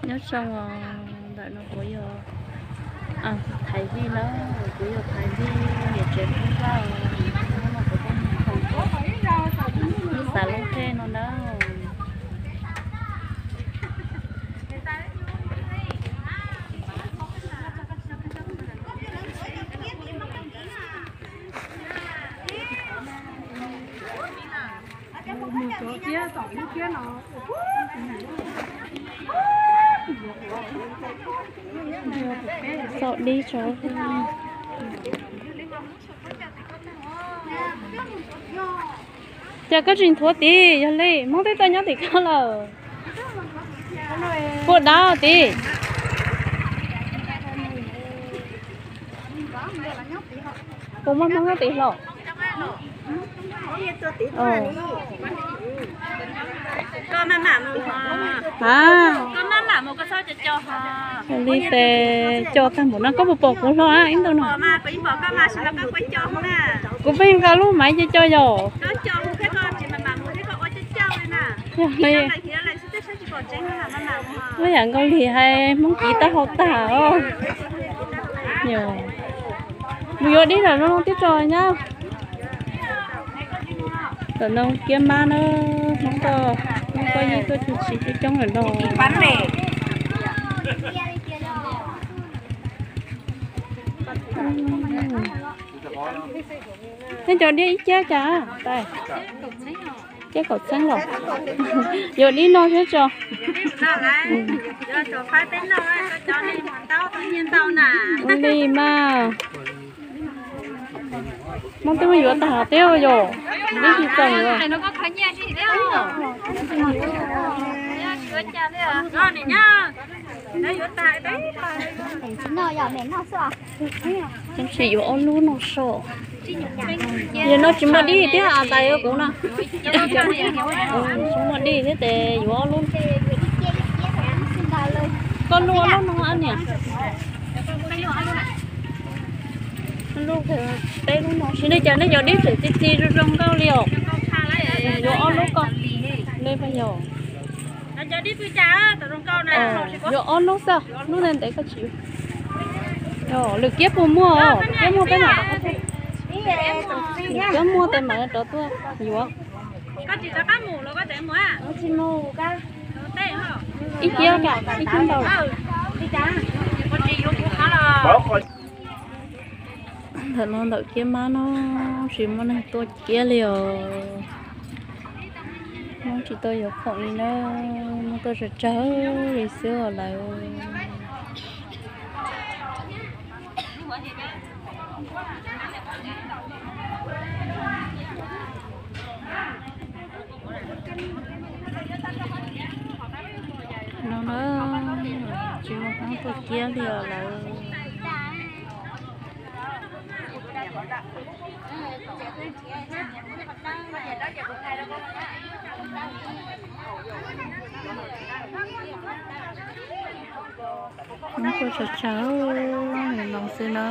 Nyob zoo os, ntawm no kuv yog Thaiv Vij na, kuv yog Thaiv Vij niam tsev Hmoob Vaj os. Hnub no kuv tuaj mus lub xav lub tej no na. Xaum dib tso. Cas koj tsis nthuav tid, yog li Hmoob twb tuaj nyob tim koj lawm. Puas dab tid? Puas muaj Hmoob nyob tim hlo? Li tes co tag npaum no koj puas pom kuv hlo ib ntu no? Kuv pheej nqa lub maiv co co yom. Yog li, ua yam Nkaus Lim hais Hmoob Kiv taub hau tag os. Mus yuav dib lawm no tib tso nyab. Lawm no kiab mab na, Hmoob koj, Hmoob koj yeej tuaj tsis coob coob lawm no. Nej cov dib ib kiab cas? Kiab kaum txheeb los? Yuav dib no thiab tso. Ua li mas. Hmoob twb muab yuav tag thiab yom. Dib tsis txaus yuav. Tsis yuav ob lub no so. Yog no tsis muaj dib thiab, tais yuav kuv no. Tsis muaj dib thiab ces yuav ob lub. Koj luaj ob lub no niam. Lub peb lub no, sis nej cov, nej cov dib tseem txi txi zoo zoo nkauj li os. Yuav ob lub koj. Li paj yog. Yuav ob lub xwb, lub ntev ntev koj tsis yuav. Lwm kiab puas muaj, lwm kiab muaj peb mam rov, lwm kiab muaj tes mam rov tuaj yuav. Ib kiab, ib kiab ntau. Ntawm no ntawm kiab mab no tsis muaj neeg tuaj kiab li os. Hmoob tsis tau yuav khoom li na, Hmoob tuaj tsawg tsawg li xwb os lawv. No na, tsis muaj Hmoob tuaj kiab li os lawv. Hmoob tuaj tsawg tsawg li no xwb na.